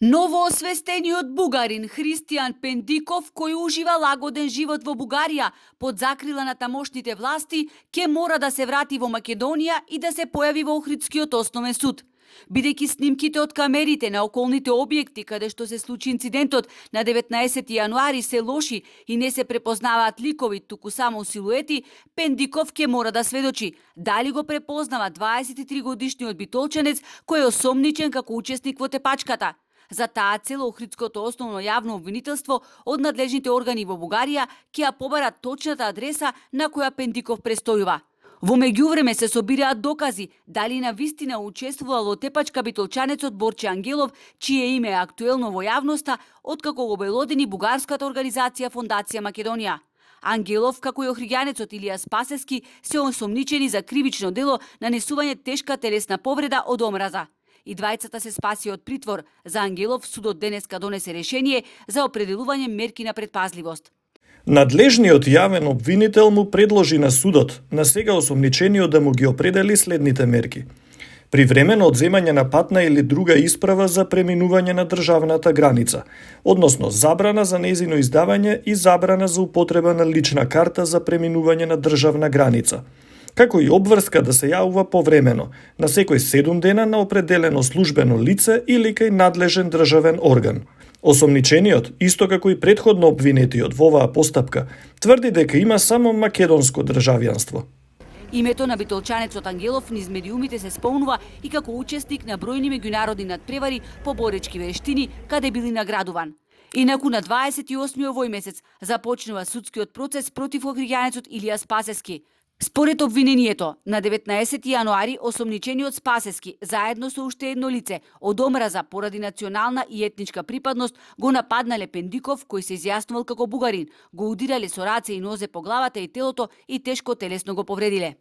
Новоосвестениот бугарин Христијан Пендиков, кој ужива лагоден живот во Бугарија под закрила на тамошните власти, ќе мора да се врати во Македонија и да се појави во Охридскиот основен суд. Бидејќи снимките од камерите на околните објекти каде што се случи инцидентот на 19 јануари се лоши и не се препознаваат ликови, туку само силуети, Пендиков ќе мора да сведочи дали го препознава 23 годишниот битолчанец кој е осомничен како учесник во тепачката. За таа цел Охридското основно јавно обвинителство од надлежните органи во Бугарија ќе ја побара точната адреса на која Пендиков престојува. Во меѓувреме се собираат докази дали на вистина учествувал во тепачка битолчанецот Борче Ангелов, чие име е актуелно во јавноста откако го обелодени бугарската организација Фондација Македонија. Ангелов, како и охриѓанецот Илија Спасески, се осомничени за кривично дело нанесување тешка телесна повреда од омраза. И двајцата се спаси од притвор. За Ангелов судот денеска донесе решение за определување мерки на предпазливост. Надлежниот јавен обвинител му предложи на судот, на сега осомничениот да му ги определи следните мерки. Привремено одземање на патна или друга исправа за преминување на државната граница, односно забрана за нејзино издавање и забрана за употреба на лична карта за преминување на државна граница, како и обврска да се јавува повремено, на секој 7 дена на определено службено лице или кај надлежен државен орган. Осомничениот, исто како и претходно обвинетиот во оваа постапка, тврди дека има само македонско државјанство. Името на битолчанецот Ангелов низ медиумите се спомнува и како учесник на бројни меѓународни надпревари по боречки вештини, каде били наградуван. Инаку на 28 овој месец започнува судскиот процес против охриѓанецот Илија Спасески. Според обвинението, на 19 јануари осомничениот Спасески заедно со уште едно лице од омраза поради национална и етничка припадност го нападнале Пендиков, кој се изјаснувал како бугарин, го удирале со раце и нозе по главата и телото и тешко телесно го повредиле.